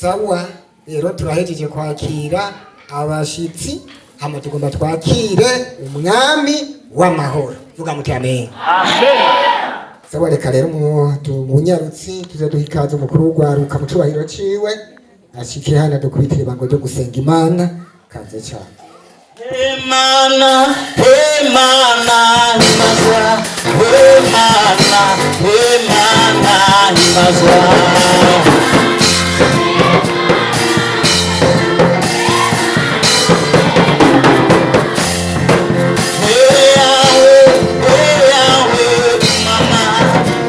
Sawa, rero turahejeje kwakira abashitsi, hama tugomba twakire umwami w'amahoro. Vuga muti amen. Sawa, reka rero munyarutsi tuze duha ikaze umukuru w'urwaruka mu cubahiro ciwe, ashike hano dukubitire ibango ryo gusenga Imana. Kaze cane. Hemana, Hemana, himbazwa, Hemana, Hemana, himbazwa. Hey Yahweh, hey Yahweh, mama,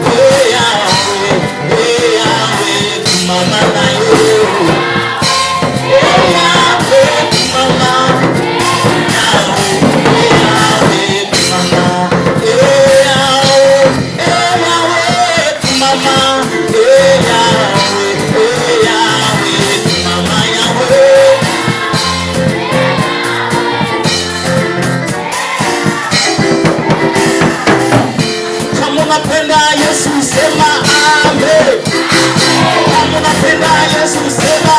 hey Yahweh, hey Yahweh, mama na yo. Hey Yahweh, mama. Kama unapenda Yesu sema amen. Kama unapenda Yesu sema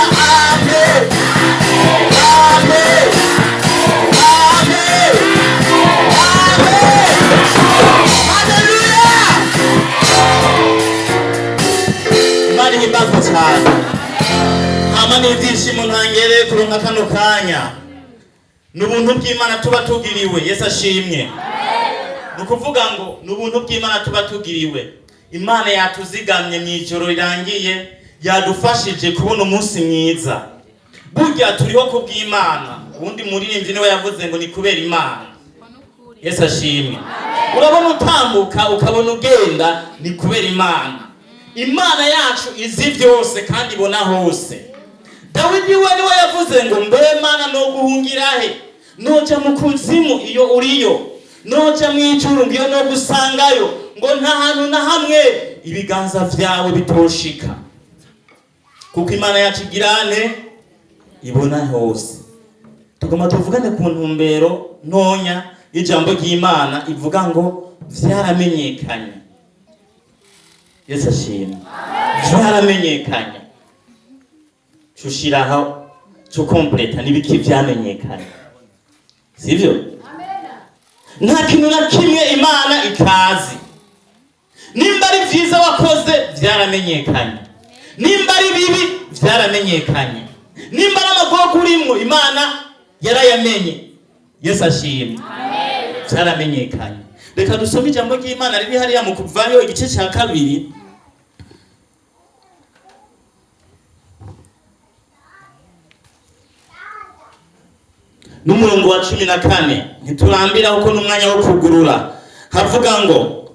amen. Amen. Amen. Amen. Haleluya. Imana ihimbazwe cyane. Hama n'ibyishimo ntangere kuronka kano kanya. Ni ubuntu bw'Imana tuba tugiriwe. Yesu ashimwe. Ni ukuvuga ngo ni ubuntu bw'Imana tuba tugiriwe. Imana yatuzigamye mu ijoro rirangiye, yadufashije kubona umunsi mwiza. Burya turiho ku bw'Imana. Uwundi muririmbyi niwe yavuze ngo ni kubera Imana. Yesu ashimwe. Urabona utambuka ukabona ugenda, ni kubera Imana. Imana yacu izi byose kandi ibona hose. Dawidi we niwe yavuze ngo mbe Mana no guhungira he? Noja mu kuzimu iyo uriyo, noja mu ijuru ngiyo no gusangayo, ngo nta hantu na hamwe ibiganza vyawe bitoshika, kuko Imana yacu igirane ibona hose. Tugomba tuvugane ku ntumbero ntonya y'ijambo ry'Imana ivuga ngo vyaramenyekanye. Yesu ashimwe. Vyaramenyekanye. Cushiraho cukompleta n'ibiki vyamenyekanye, sivyo? Nta kintu na kimwe Imana itazi. Nimba ari vyiza wakoze, vyaramenyekanye. Nimba ari bibi, vyaramenyekanye. Nimba ari amagorwa urimwo, Imana yarayamenye. Yesu ashimwe. Vyaramenyekanye. Reka dusome ijambo ry'Imana riri hariya mu Kuvayo igice cya 2, n'umurongo wa 14. Ntiturambira kuko n'umwanya wo kugurura. Havuga ngo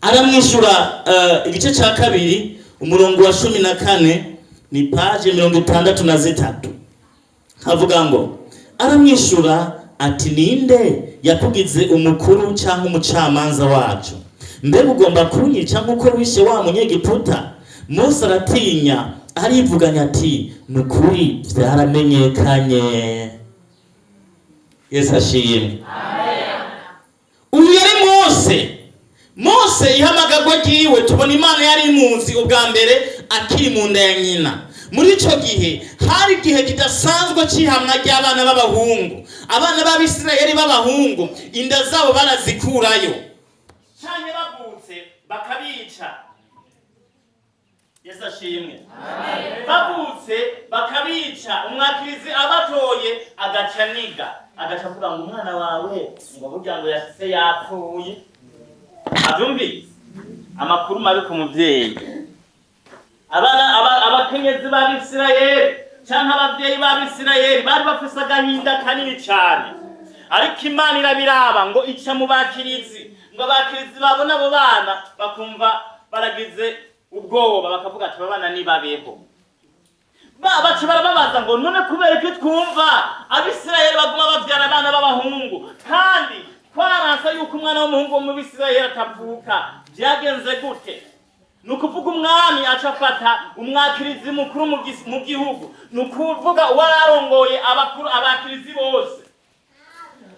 aramwishyura. Igice cya 2 umurongo wa 14, ni page 63. Havuga ngo aramwishyura ati: "Ninde yakugize umukuru cyangwa umucamanza wacu? Mbega ugomba kunyica nk'uko wishe wa Munyegiputa?" Mose aratinya, arivuganya ati: "Ni ukuri byaramenyekanye." Yesu ashimwe. Uyu yari Mose. Mose ihamagarwa ryiwe, tubona Imana yari imuzi ubwa mbere akiri mu nda ya nyina. Muri icyo gihe hari igihe kidasanzwe cy'ihamwa ry'abana b'abahungu. Abana b'Abisirayeli b'abahungu inda zabo barazikurayo canke bavutse bakabica. Yesu ashimwe. Bavutse bakabica, umwakirizi abatoye agaca niga, agaca avuga ngo umwana wawe ngo burya ngo yashitse yapfuye. Abyumvise amakuru mabi ku muvyeyi. Abana abakenyezi b'Abisirayeli canke abavyeyi b'Abisirayeli bari bafise agahinda kanini cane, ariko Imana irabiraba ngo ica mu bakirizi, ngo abakirizi babona abo bana bakumva baragize ubwoba, bakavuga ati: "Aba bana nibabeho." Baca barababaza ngo: "None kubera ko twumva Abisirayeli baguma bavyara abana b'abahungu, kandi twaransa yuko umwana w'umuhungu wo mu Bisirayeli atavuka, vyagenze gute?" Ni ukuvuga umwami aca afata umwakirizi mukuru mu gihugu, ni ukuvuga uwararongoye abakuru abakirizi bose.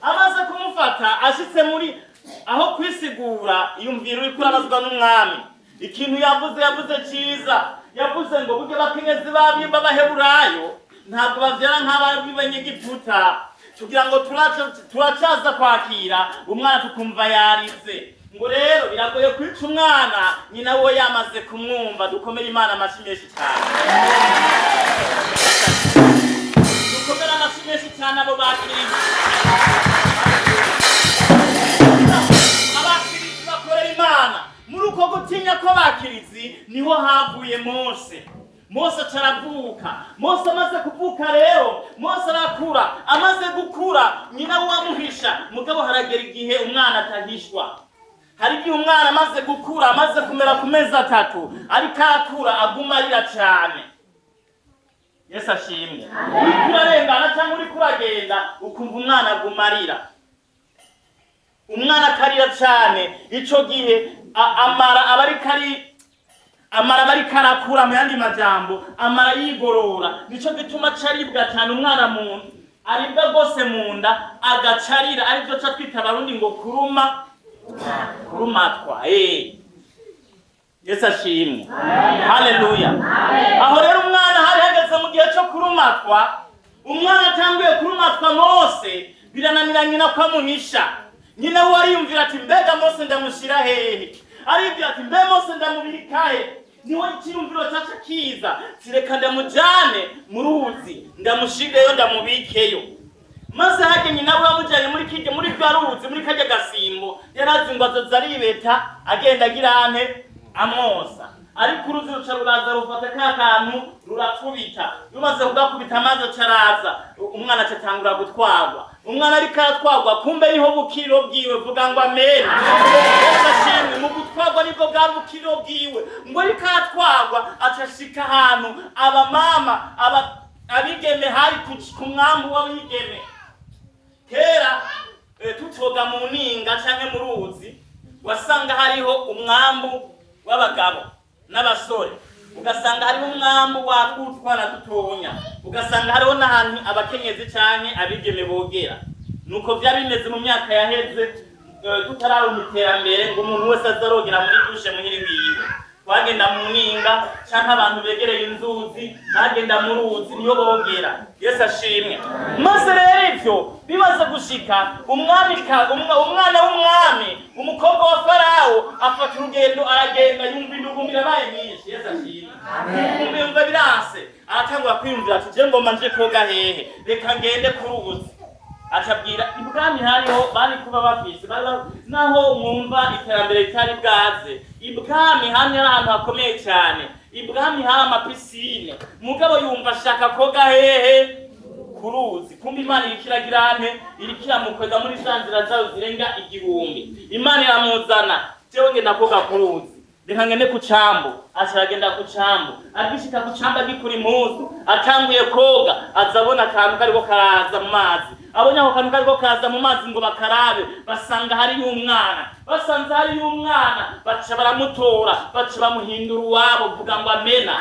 Amaze kumufata, ashitse muri aho kwisigura, yumvira uriko urabazwa n'umwami. Ikintu yavuze, yavuze cyiza, yavuze ngo burya abakenyezi b'Abaheburayo ntabwo bavyara nk'ab'Abanyegiputa, tugira ngo turacaza kwakira umwana tukumva yarize. Ngo rero biragoye kwica umwana nyina we yamaze kumwumva. Dukomere Imana amashyi menshi cyane, dukomere amashyi menshi cyane abo bakiriye. Abakirizi bakorera Imana. Muri uko gutinya kw'abakirizi niho havuye Mose. Mose acaravuka. Mose amaze kuvuka rero, Mose arakura. Amaze gukura, nyina we amuhisha. Mugabo haragera igihe umwana atahishwa. Hari igihe umwana amaze gukura, amaze kumera ku mezi 3, ariko arakura, aguma arira cyane. Yesu ashimwe. Uriko urarengana cyangwa uriko uragenda, ukumva umwana aguma arira, umwana akarira cyane. Ico gihe amara aba ariko ari amara aba ariko arakura. Mu yandi majambo, amara yigorora. Nico gituma acaribwa cyane. Umwana mu aribwa rwose mu nda, agacarira, aribyo ca twita Abarundi ngo kuruma, kurumatwa. Yesu ashimwe, haleluya. Aho rero umwana hari hageze mu gihe cyo kurumatwa. Umwana atanguye kurumatwa, Mose birananira nyina ko amuhisha. Nyina we ariyumvira ati: "Mbega Mose ndamushyira hehe?" Aribwira ati: "Mbe Mose ndamubika he?" Niwe icyiyumviro cyaca kiza: "Reka ndamujyane mu ruzi, ndamushireyo, ndamubikeyo." Maze hajya nyina we amujyanye muri kijya muri rwa ruzi, muri kajya gasimbo, yarazi ngo azoza aribeta, agenda agira ante, amwosa. Ariko uruzi ruca ruraza, rufata ka kantu, rurakubita. Rumaze kugakubita, amazi aca araza, umwana aca atangura gutwarwa. Umwana ariko aratwarwa, kumbe niho bukiriro bwiwe. Vuga ngo amena. Yesu ashimwe. Mu gutwarwa nibwo bwari bukiriro bwiwe. Ngo ariko aratwarwa, aca ashika ahantu abamama, aba abigeme, hari ku mwambu w'abigeme. Kera tutoga mu ninga canke mu ruzi, wasanga hariho umwambu w'abagabo n'abasore, ugasanga hariho umwambu w'utwana dutonya, ugasanga hariho n'ahantu abakenyezi canke abigeme bogera. Nuko vyari bimeze mu myaka yaheze, tutarabona iterambere ngo umuntu wese azarogera muri douche muhiri wiwe. Twagenda mu ninga canke abantu begereye inzuzi, bagenda mu ruzi, niyo bogera. Yesu ashimwe. Maze rero ivyo bimaze gushika, umwana w'umwami, umukobwa wa Farawo, afata urugendo, aragenda, yumva indugumbi irabaye nyinshi. Yesu ashimwe. Indugumbi yumva biranse, aratangura kwiyumvira ati: "Je ngomba nje koga hehe? Reka ngende ku ruzi." Acabwira ibwami, hariho bari kuba bafise naho mwumva iterambere ritari bwaze. Ibwami hamwe ari ahantu hakomeye cyane, ibwami hari ama piscine. Mugabo yumva ashaka koga hehe? Ku ruzi. Kumbe Imana iriko iragira ante? Iriko iramukwega muri za nzira zayo zirenga 1000. Imana iramuzana: "Jewe ngenda koga ku ruzi, reka ngende ku cambu." Aca aragenda ku cambu. Agishika ku cambu, agikura impuzu, atanguye koga, aza abona akantu kariko karaza mu mazi. Abonye ako kantu kariko kaza mu mazi, ngo bakarabe, basanga hariyo umwana. Basanze hariyo umwana, baca baramutora, baca bamuhindura uwabo. Vuga ngo amena.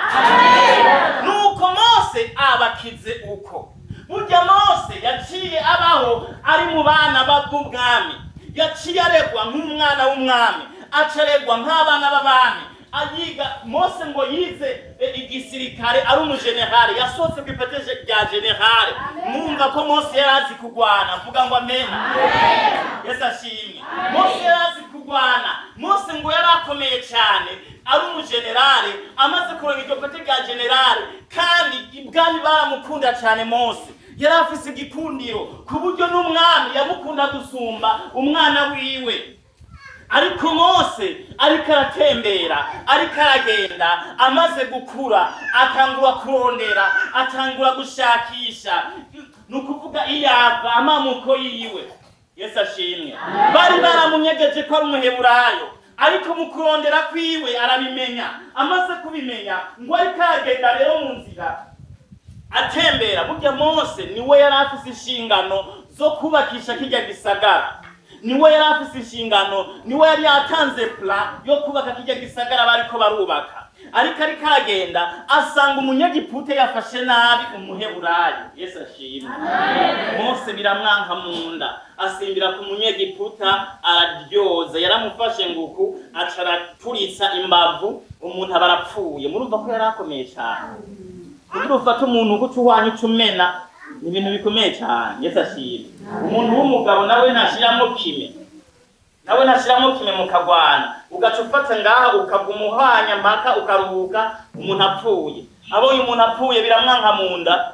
Nuko Mose abakize uko. Burya Mose yaciye abaho ari mu bana b'ubwami, yaciye aregwa nk'umwana w'umwami, acaregwa nk'abana b'abami. Ayiga Mose ngo yize igisirikare, ari umujenerali, yasohotse ku ipete rya generale. Mwumva ko Mose yari azi kugwana. Vuga ngo amena. Yesu ashimwe. Mose yari azi kugwana. Mose ngo yari akomeye cyane, ari umujenerale, amaze kuronka iryo pete rya generale. Kandi ibwami baramukunda cyane. Mose yari afise igikundiro ku buryo n'umwami yamukunda gusumba umwana wiwe. Ariko Mose ariko aratembera, ariko aragenda, amaze gukura, atangura kurondera, atangura gushakisha, ni ukuvuga iyava, amamuko yiwe. Yesu ashimwe. Bari baramunyegeje ko ari Umuheburayo, ariko mu kurondera kwiwe arabimenya. Amaze kubimenya, ngo ariko aragenda rero mu nzira, atembera. Burya Mose niwe yari afise inshingano zo kubakisha kirya gisagara, niwe yari afise inshingano, niwe yari yatanze plan yo kubaka kirya gisagara bariko barubaka. Ariko aragenda asanga umunyegipute yafashe nabi umuheburayo. Yesu ashimwe. Mose biramwanka mu nda, asimbira ku munyegiputa araryoza, yaramufashe nguku aca araturitsa imbavu, umuntu aba arapfuye. Murumva ko yari akomeye cyane. Kugira ufate umuntu guca uhwanya uca umena ni ibintu bikomeye cyane. Yesu ashimwe. Umuntu w'umugabo nawe ntashiramo kime, nawe ntashyiramo kime mukagwana, ugaca ufata ngaha ukaguma uhwanya mpaka ukaruhuka umuntu apfuye. Abonye umuntu apfuye biramwanka mu nda.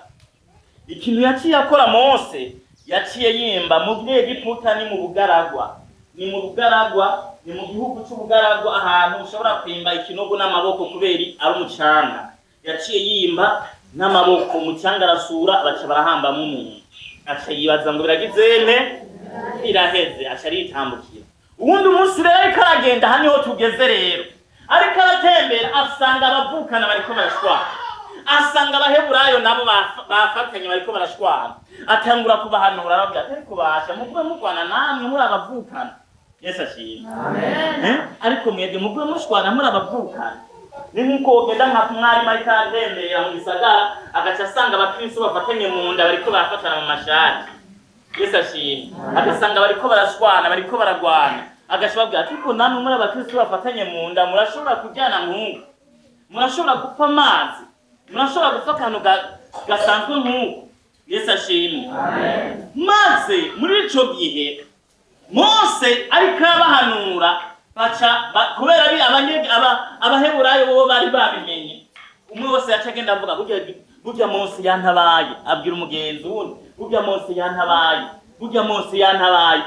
Ikintu yaciye akora Mose, yaciye yimba mu Egiputa, ni mu bugaragwa, ni mu bugaragwa, ni mu gihugu c'ubugaragwa, ahantu ushobora kwimba ikinogo n'amaboko kubera ari umucanga. Yaciye yimba n'amaboko umucanga arasura, baca barahambamo umuntu. Aca yibaza ngo biragizene biraheze, aca aritambukira. Uwundi munsi rero ariko aragenda, aha niho tugeze rero, ariko aratembera asanga abavukana bariko barashwana, asanga abaheburayo nabo bafatanye bariko barashwana. Atangura kubahanura, arababwira ati ariko basha mugume murwana namwe muri abavukana. Yesu ashimwe. Ariko mwebwe mugume mushwana muri abavukana. Ni nk'uko wogenda nka mwarimu ariko aratembera mu gisagara agaca asanga abakristo bafatanye mu nda bariko barafatana mu mashati. Yesu ashimwe. Agasanga bariko barashwana, bariko baragwana, agaca babwira ati ariko namwe muri abakristo bafatanye mu nda murashobora kujyana nk'uku, murashobora gupfa amazi, murashobora gupfa akantu gasanzwe nk'uku. Yesu ashimwe. Maze muri ico gihe Mose ariko arabahanura, baca kubera abaheburayo bo bari babimenye, umwe wese yaca agenda avuga burya Mose yantabaye, abwira umugenzi wundi burya Mose yantabaye, burya Mose yantabaye.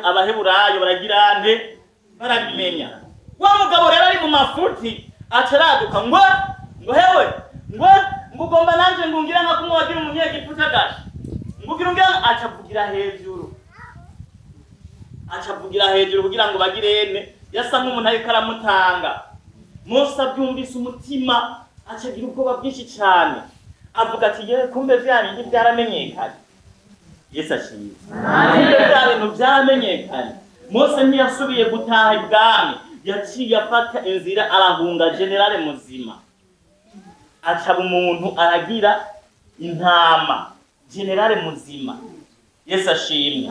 Abaheburayo baragira nte? Barabimenya. Wa mugabo rero ari mu mafuti aca araduka ngo hewe ngo ugomba nanje ngungira nka kumwe wagira umunyegiputa gasha, ngugira ungira, aca avugira hejuru, aca avugira hejuru kugira ngo bagirene, yasa nk'umuntu ariko aramutanga. Mose abyumvise umutima aca agira ubwoba bwinshi cyane, avuga ati yewe kumbe vya bindi byaramenyekanye. Yesu ashimwe. Kumbe vya bintu byaramenyekanye. Mose ntiyasubiye gutaha ibwami, yaciye afata inzira arahunga. Generale muzima aca umuntu aragira intama, generale muzima. Yesu ashimwe.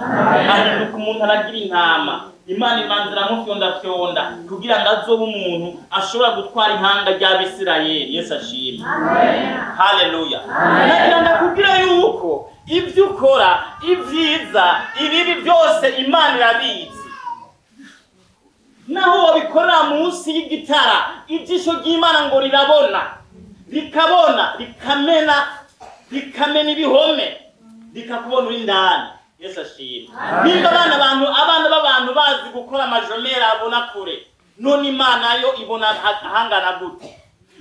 Ahinduka umuntu aragira intama. Imana imanza iramufyondafyonda kugira ngo azobe umuntu ashobora gutwara ihanga ry'Abisirayeli. Yesu ashimwe. Haleluya. Nagira ndakubwira yuko ibyo ukora, ibyiza, ibibi byose Imana irabizi. Naho wabikorera munsi y'igitara, ijisho ry'Imana ngo rirabona, rikabona, rikamena ibihome, rikakubona uri indani. Yesu ashimwe. Nimba abana b'abantu bazi gukora amajomera abona kure, none Imana yo ibona ahangana gute?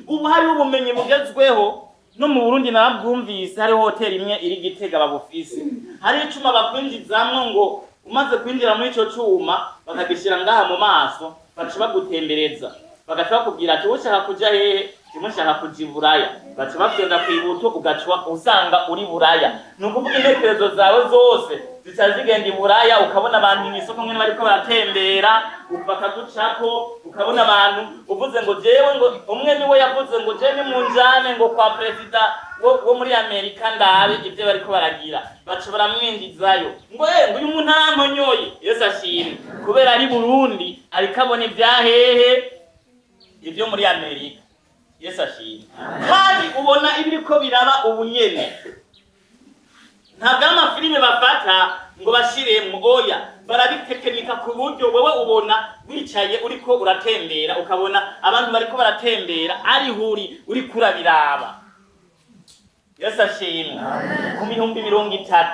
Ubu hariho ubumenyi bugezweho, no mu Burundi narabwumvise, hariho hoteli imwe iri Gitega babufise. Hari icuma bakwinjizamwo, ngo umaze kwinjira muri ico cuma bakagishyira ngaha mu maso, baca bagutembereza, bagaca bakubwira ati ushaka kuja hehe? Kimwe ushaka kuja i Buraya, baca bafyonda kw'ibuto ugaca usanga uri Buraya. Ni ukuvuga intekerezo zawe zose zica zigenda i Buraya, ukabona abantu mw'isoko mwene bariko baratembera, bakagucako, ukabona abantu uvuze ngo jewe, ngo umwe niwe yavuze ngo jewe nimunjane ngo kwa perezida wo muri Amerika ndabe ivyo bariko baragira, baca baramwinjizayo ngo ngo uyu muntu aramponyoye. Yesu ashimwe. Kubera ari Burundi ariko abona ivyahehe, ivyo muri Amerika. Yesu ashimwe. Kandi ubona ibiriko biraba ubu nyene, ntabwo ari amafilime bafata ngo bashiremwo, oya, barabitekenika ku buryo wewe ubona wicaye uriko uratembera, ukabona abantu bariko baratembera ariho uri uriko urabiraba. Yesu ashimwe. Ku 30,000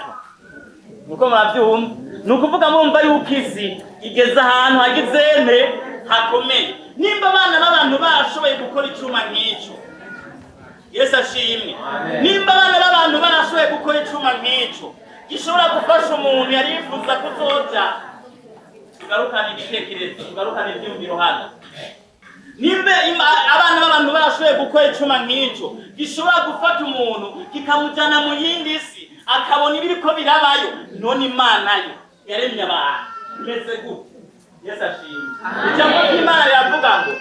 nuko muravyumva, ni ukuvuga murumva yuko isi igeze ahantu hagizene hakomeye. Nimba abana b'abantu barashoboye gukora icuma nk'ico, Yesu ashimwe, nimba abana b'abantu barashoboye gukora icuma nk'ico gishobora gufasha umuntu yari yifuza kuzoja, tugarukane ibitekerezo, tugarukane ivyiyumviro hano. Nimba abana b'abantu barashoboye gukora icuma nk'ico gishobora gufata umuntu kikamujana mu yindi si akabona ibiriko birabayo, none Imana yo yaremye abantu imeze gute? Yesu ashimwe. Ijambo ry'Imana riravuga ngo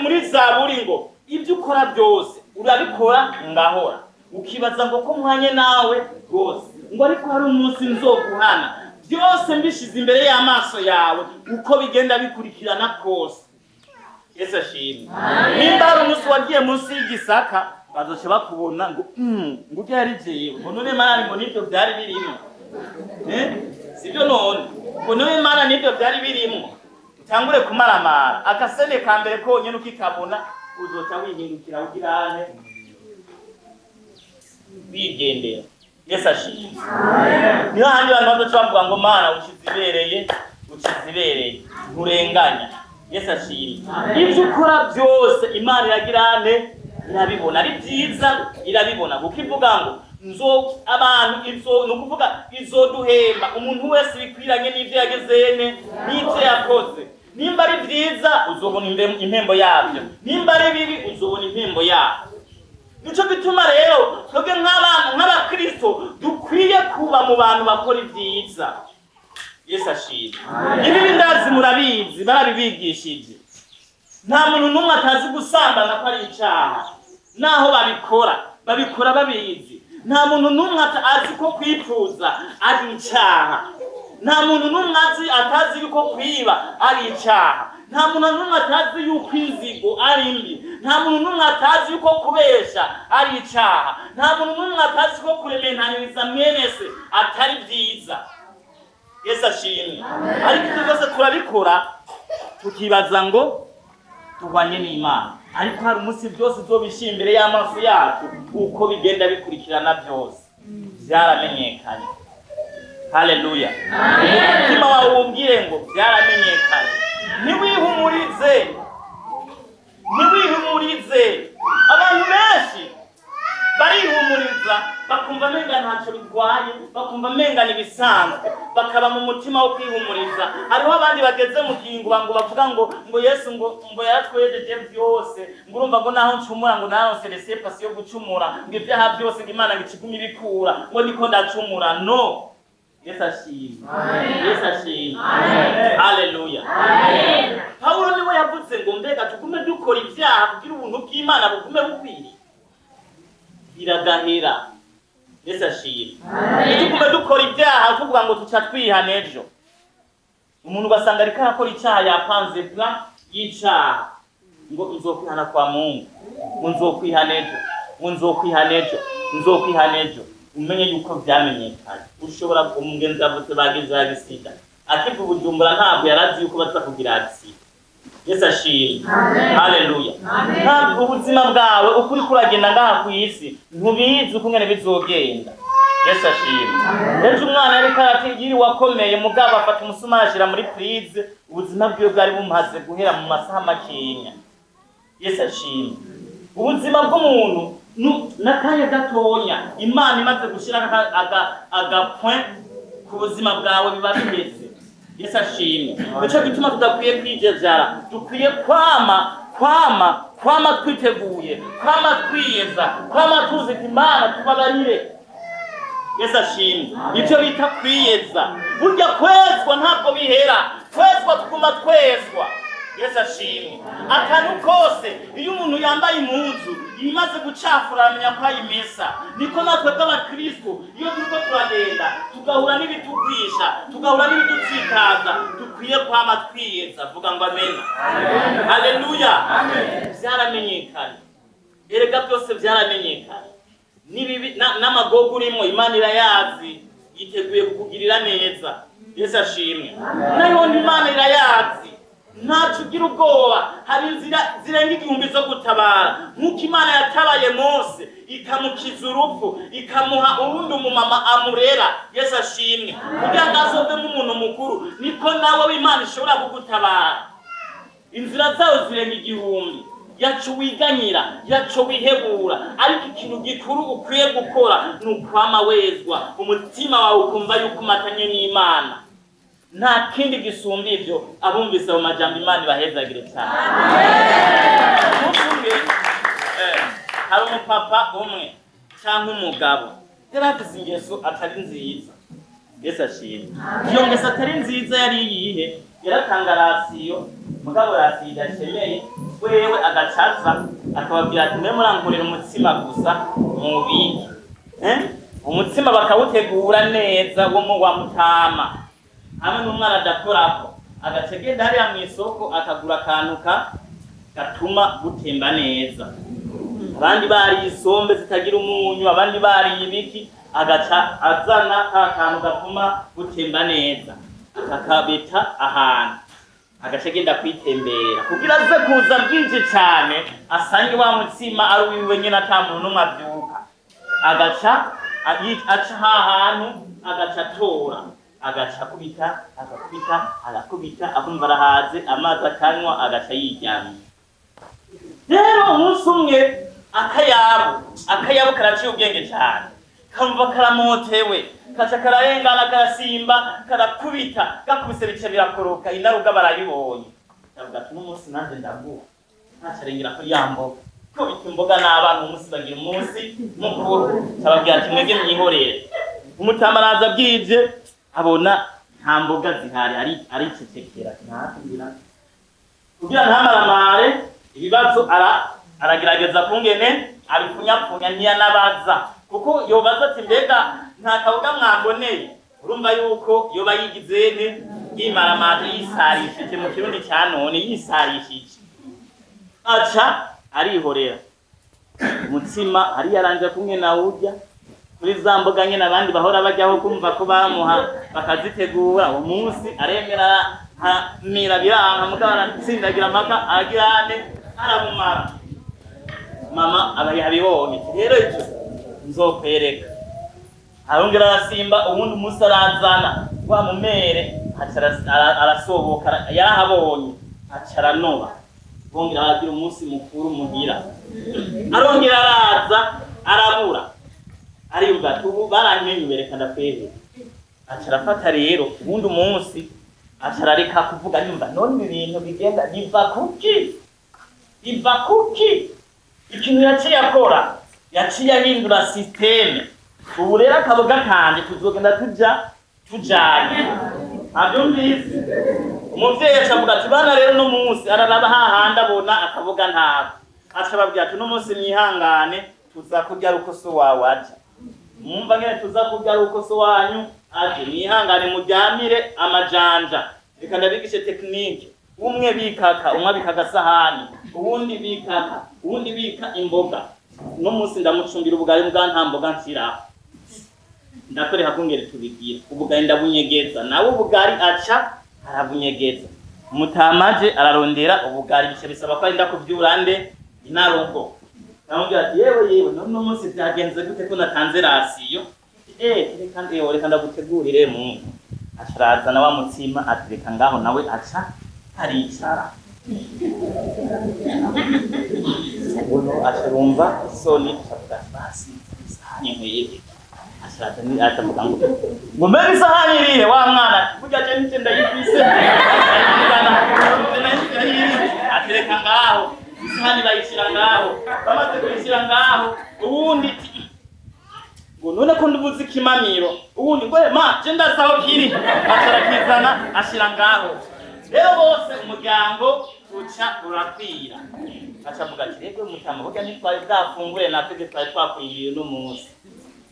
muri Zaburi ngo ibyo ukora byose urabikora ngahora, ukibaza ngo ko mwanye nawe rwose, ngo ariko hari umunsi nzoguhana, byose mbishize imbere y'amaso yawe uko bigenda bikurikirana kose. Yesu ashimwe. Nimba hari umunsi wagiye munsi y'igisaka, bazoca bakubona ngo ngo urya yari jewe, ngo none Mana ngo nibyo byari birimo, sibyo none, ngo none Mana nibyo byari birimo. Utangure kumaramara, akasene ka mbere konyene ukikabona uzoca wihindukira ugirane wigendera. Yesu ashimwe. Niyo handi abantu bazoca bavuga ngo Mana ukiza ibereye, ukiza ibereye, nturenganya. Yesu ashimwe. Ibyo ukora byose Imana iragirane, irabibona, ari byiza irabibona, kuko ivuga ngo nzo abantu izo, ni ukuvuga izoduhemba umuntu wese bikwiranye n'ibyo yagezene n'ibyo yakoze. Nimba ari byiza uzobona impembo yabyo, nimba ari bibi uzobona impembo yabyo. Nico gituma rero twebwe nk'abantu nk'abakristo dukwiye kuba mu bantu bakora ibyiza. Yesu ashimwe. Ibi ndazi murabizi, barabibigishije. Nta muntu n'umwe atazi gusambana ko ari icaha, naho babikora babikora babizi. Nta muntu n'umwe azi ko kwipfuza ari icaha. Nta muntu n'umwe azi atazi yuko kwiba ari icaha. Nta muntu n'umwe atazi yuko inzigo ari mbi. Nta muntu n'umwe atazi yuko kubesha ari icaha. Nta muntu n'umwe atazi ko kurementaniriza mwene se atari byiza. Yesu ashimwe. Ariko ibyo byose turabikora tukibaza ngo duhwanye n'Imana, ariko hari umunsi byose uzobishyira imbere y'amaso yacu uko bigenda bikurikirana, byose byaramenyekanye. Haleluya. Umutima wawe wubwire ngo byaramenyekanye. Ntiwihumurize, ntiwihumurize. Abantu benshi barihumuriza, bakumva menga ntacyo bitwaye, bakumva menga ni ibisanzwe, bakaba mu mutima wo kwihumuriza. Hariho abandi bageze mu kingo ngo bavuga ngo Yesu ngo yaratwejeje byose, ngo urumva ngo naho ncumura ngo naronse laissez-passer yo gucumura, ngo ibyaha byose ngo Imana ngo ikigume ibikura, ngo niko ndacumura. No, Yesu ashimwe. Yesu ashimwe. Haleluya. Pawulo niwe yavuze ngo mbega tugume dukora ibyaha kugira ubuntu bw'Imana bugume bukwiriye? Biragahera. Yesu ashimwe. Ntitugume dukora ibyaha tuvuga ngo tuca twihana ejo. Umuntu ugasanga ariko arakora icyaha, yapanze plan y'icaha, ngo nzokwihana kwa Mungu, ngo nzokwihana ejo, ngo nzokwihana ejo, nzokwihana ejo. Umenye yuko vyamenyekanye. Ushobora umugenzi avutse bagize accident akiva Bujumbura, ntabwo yarazi yuko baza kugira accident. Yesu ashimwe. Haleluya. Ntabwo ubuzima bwawe uko uriko uragenda ngaha ku isi ntubizi uko ngene bizogenda. Yesu ashimwe. Ejo umwana yariko yiriwe akomeye, mugabo afata umusumari ashira muri prise, ubuzima bwiwe bwari bumaze guhera mu masaha makenya. Yesu ashimwe. Ubuzima bw'umuntu n'akanya gatonya, Imana imaze gushira aga point ku buzima bwawe biba bimeze. Yesu ashimwe. Nico gituma tudakwiye kwijejara, dukwiye kwama twiteguye, kwama twiyeza, kwama tuzi ati Imana tubabarire. Yesu ashimwe. Ivyo bita kwiyeza, burya kwezwa ntabwo bihera, kwezwa tuguma twezwa. Yesu ashimwe. Akantu kose, iyo umuntu yambaye impuzu imaze gucafura aramenya ko ayimesa. Niko natwe bw'abakristo, iyo turiko turagenda tugahura n'ibitugwisha, tugahura n'ibidutsitaza, dukwiye kwama twiyeza. Vuga ngo amena. Haleluya. Vyaramenyekanye erega, byose vyaramenyekanye. N'ibibi n'amagogo urimo Imana irayazi, yiteguye kukugirira neza. Yesu ashimwe. Nayo Imana irayazi, ntaco ugira ubwoba. Hari inzira zirenga 1000 zo gutabara, nk'uko Imana yatabaye Mose ikamukiza urupfu, ikamuha uwundi umumama amurera. Yesu ashimwe. Kugira ngo azovemo umuntu mukuru, niko nawe w'Imana ishobora kugutabara. Inzira zayo zirenga 1000. Yaco wiganyira, yaco wihebura, ariko ikintu gikuru ukwiye gukora ni ukwama wezwa, umutima wawe ukumva yuko umatanye n'Imana. Nta kindi gisumba ivyo. Abumvise ayo majambo, Imana ibahezagire cyane. Umunsi umwe hari umupapa umwe cyangwa umugabo yari afise ingeso atari nziza. Yesu ashimwe. Iyo ngeso atari nziza yari iyihe? Yaratanga ration, mugabo ration idashemeye. Wewe agacaza akababwira ati: "Mwe murankurira umutsima gusa mubike." Eh? Umutsima bakawutegura neza wo mu wa mutama hamwe n'umwana adakorako, agaca agenda hariya mw'isoko akagura akantu ka gatuma gutemba neza. Abandi bariye isombe zitagira umunyu, abandi bariye ibiki, agaca azana ka kantu gatuma gutemba neza, akakabeta ahantu, agaca agenda kwitembera kugira aze kuza bwije cane asange wa mutsima ari uwiwe nyene, ata muntu n'umwe avyuka. Agaca aca hahantu, agaca atora, agaca akubita, agakubita, agakubita, akumva arahaze, amazi akanywa, agaca yiryamye. Rero umunsi umwe akayabu karaciye ubwenge cyane, kamva karamotewe, kaca kararengana, karasimba, karakubita, gakubise bice birakoroka. Inaruga barabibonye, ndavuga ati: "N'umunsi nanjye ndaguha." Ntacarengera kuri ya mboga, kubita imboga n'abana, umunsi bagira umunsi mukuru. Cababwira ati: "Mwebwe mwihorere." Umutama araza bwije, abona nta mboga zihari, aricecekera, ntakubwira kugira ntamaramare ibibazo. Aragerageza kungene abipfunyapfunya, ntiyanabaza, kuko yobaza ati: "Mbega nta kaboga mwamboneye?" Urumva yuko yoba yigize nte? Yimaramaje, yisarishije mu Kirundi ca none, yisarishije. Aca arihorera umutsima, ariyaranje kumwe nawe urya kuri za mboga nyene abandi bahora bajyaho, kumva ko bamuha bakazitegura. Uwo munsi aremera, aramira, biranka, mugabo aratsindagira amaka, aragira ane, arabumara. Mama aba yabibonye ati: "Rero ico nzokwereka." Arongera arasimba uwundi umunsi, arazana wa mumere, aca arasohoka, yarahabonye, aca aranoba. Bongera baragira umunsi mukuru muhira, arongera araza, arabura. Ariyumva ati: "Ubu baranyenyuye, reka ndakwebera." Aca arafata rero uwundi munsi, aca arareka kuvuga. Yumva: "None ibi bintu bigenda biva kuki? Biva kuki?" Ikintu yaciye akora, yaciye ahindura système. Ubu rero akaboga kanje tuzogenda tuja tujanye. Abyumvise umuvyeyi, aca avuga ati: "Bana rero no munsi." Araraba hahandi, abona akaboga ntako. Aca ababwira ati: "Uno munsi mwihangane, tuza kurya ari uko so wawe aja. Mwumva ngene tuza kurya ari uko so wanyu aje. Mwihangane, muryamire amajanja. Reka ndabigishe technique. Umwe bikaka, umwe abika agasahani, uwundi bikaka, uwundi bika imboga. Uno munsi ndamucumbira ubugari bwa nta mboga nshiraho. Ndakwereka kungere tubigira. Ubugari ndabunyegeza." Nawe ubugari aca arabunyegeza. Mutamaje ararondera ubugari, bica bisaba ko arinda kuvyura nde? Inarugo. Aramubwira ati: "Yewe yewe, none uno munsi vyagenze gute ko natanze ration?" "Eh, reka ndewe, reka ndagutegurire." Mu aca arazana wa mutsima, atereka ngaho, nawe aca aricara. Uno aca yumva isoni, aca avuga ati: "Basi isahani nkwege." Aca araza, aca avuga ngo: "Mbega isahani irihe?" Wa mwana ati: "Burya je nije ndayifise." Atereka ngaho isahani, bayishira ngaho. Bamaze kuyishira ngaho, uwundi ati ngo: "None ko ndubuze ikimamiro?" Uwundi ngo: "Ma je ndazi aho kiri." Aca arakizana, ashira ngaho. Rero bose umuryango uca urakwira. Aca avuga ati: "Rero mutama, burya ntitwari bwafungure, natwe twari twakwiriye uno munsi."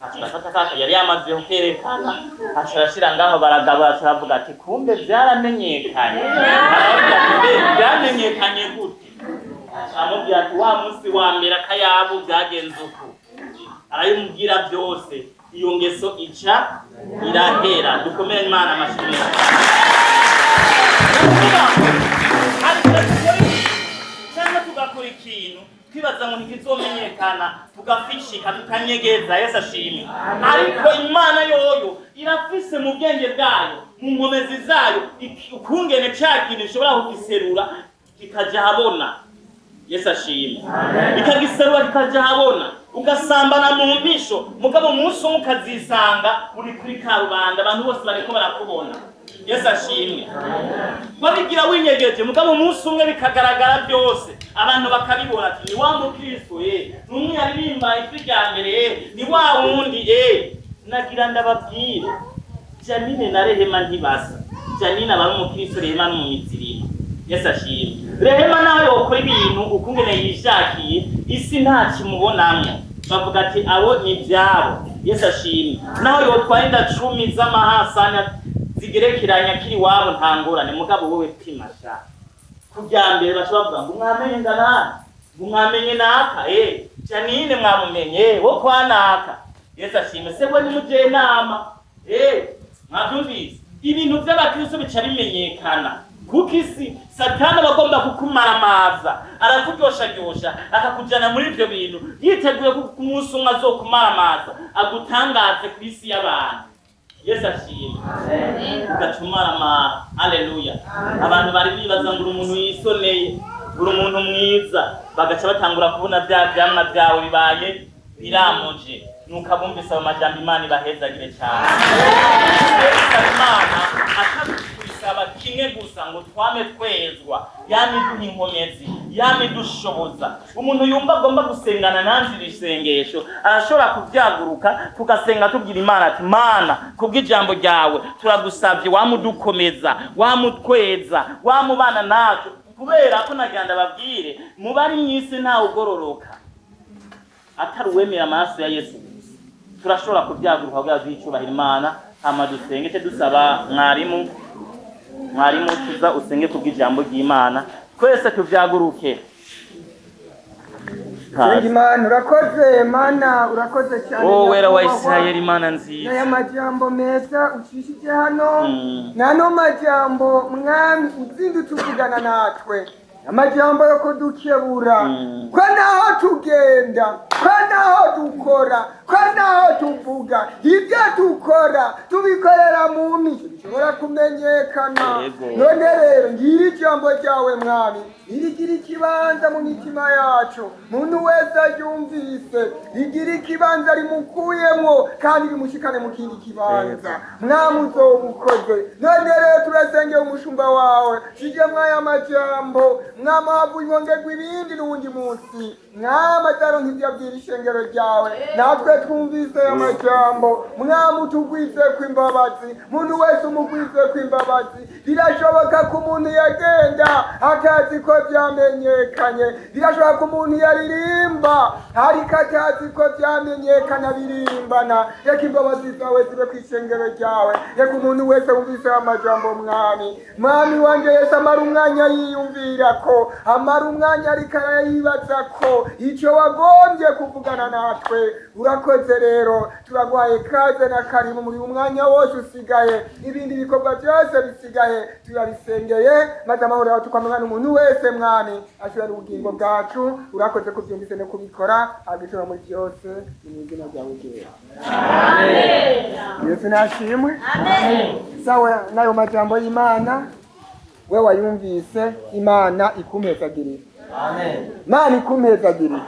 Aca arafata kaka yari yamaze kwerekana, aca arashira ngaho, baragabura. Aca aravuga ati: "Kumbe vyaramenyekanye." Aravuga ati: "Mbe vyamenyekanye gute?" Aramubwira ati: "Wa munsi wa mbere akayabu vyagenze uku." Arabimubwira byose. Iyo ngeso ica irahera. Dukomere Imana amashimwe. Hari igihe dukora ikintu cyangwa tugakora ikintu twibaza ngo ntikizomenyekana, tugafishika, tukanyegeza. Yesu ashimwe. Ariko Imana yoyo irafise mu bwenge bwayo, mu nkomezi zayo, ukungene ca kintu ishobora kugiserura kikaja habona. Yesu ashimwe. Ikagiserura kikaja habona. Ugasambana mu mpisho, mugabo umunsi umwe ukazisanga uri kuri karubanda, abantu bose bariko barakubona. Yesu ashimwe. Wabigira winyegeje, mugabo umunsi umwe bikagaragara byose, abantu bakabibona ati: "Ni wa mukristo, ni umwe yaririmba ijwi rya mbere, ni wa wundi." Nagira ndababwire, Janine na Rehema ntibasa. Janine aba ari umukristo, Rehema ni umumizirima. Yesu ashimwe. Rehema nawe yokora ibintu ukungene yishakiye, isi ntakimubonamwo, bavuga ati abo ni ibyabo. Yesu ashimwe. Naho yotwara inda 10 z'amahasanya zigerekeranya akiri iwabo, nta ngorane. Mugabo wowe pima sha kubya mbere, baca bavuga ngo mwamenye nganani, ngo mwamenye naka, Janine mwamumenye wo kwa naka. Yesu ashimwe. Se we nimujye inama, mwabyumvise? Ibintu by'abakristo bica bimenyekana, kuko isi Satani aba agomba kukumaramaza, arakuryosharyosha akakujyana muri ibyo bintu, yiteguye ko umunsi umwe azokumaramaza agutangaze ku isi y'abantu. Yesu ashimwe. Ugaca umaramara. Haleluya. Abantu bari bibaza ngo uri umuntu yisoneye, uri umuntu mwiza, bagaca batangura kubona bya vyamwa byawe bibaye biramuje. Nuko abumvise ayo majambo, Imana ibahezagire cyane. Imana atakwisaba kimwe gusa, ngo twame twezwa, yame iduha inkomezi, yame idushoboza. Umuntu yumva agomba gusengana nanjye iri sengesho arashobora kubyaguruka, tugasenga tubwira Imana ati: "Mana, kubw'ijambo ryawe turagusabye, wamudukomeza, wamutweza, wamubana natwe." Kubera ko nagira ndababwire, mu bari mw'isi ntawe ugororoka atari uwemera amaraso ya Yesu gusa. Turashobora kubyaguruka kugira duhe icubahiro Imana, hama dusenge ce dusaba mwarimu. Mwarimu, tuza usenge kubw'ijambo ry'Imana, twese tuvyaguruke. Senga Imana. Urakoze Mana, urakoze cyane. O wera wa Nyakubahwa. Isirayeli, Imana nziza. N'aya majambo meza ucishije hano, n'ano majambo Mwami uzindutse uvugana natwe, amajambo yo kudukebura, ko naho tugenda, ko naho dukora, ko naho tuvuga, ibyo dukora tubikorera mu mico, bishobora kumenyekana. None rero ngira ijambo ryawe Mwami irigira ikibanza mu mitima yacu, muntu wese aryumvise rigira ikibanza rimukuyemwo kandi rimushikane mu kindi kibanza. Mwami, uzobukoze. None rero turasengeye umushumba wawe shije mwaya majambo. Mwami, havuye wongerwa ibindi n'uwundi munsi. Mwami, azaronka ivyo abwira ishengero ryawe. Natwe twumvise ayo majambo, Mwami, utugwizeko imbabazi, muntu wese umugwizeko imbabazi. Birashoboka ko umuntu yagenda atazi ko vyamenyekanye, birashoboka ko umuntu yaririmba ariko atazi ko vyamenyekana birimbana. Reka imbabazi zawe zibe kw'ishengero ryawe. Reka umuntu wese wumvise ayo majambo, Mwami, Mwami wanje Yesu, amara umwanya yiyumvira ko, amara umwanya ariko arayibaza ko ico wagombye kuvugana natwe. Urakoze rero, turaguhaye kaze na karibu muri umwanya wose usigaye. Ibindi bikorwa byose bisigaye turabisengeye, maze amahoro yawe tukwamagana umuntu wese. Mwami, ashobora ubugingo bwacu. Urakoze kubyumvise no kubikora, agishobora muri byose, ni mu izina ryawe ryera. Yesu nashimwe. Sawa, n'ayo majambo y'Imana we wayumvise, Imana ikumpezagirira. Imana ikumpezagirira.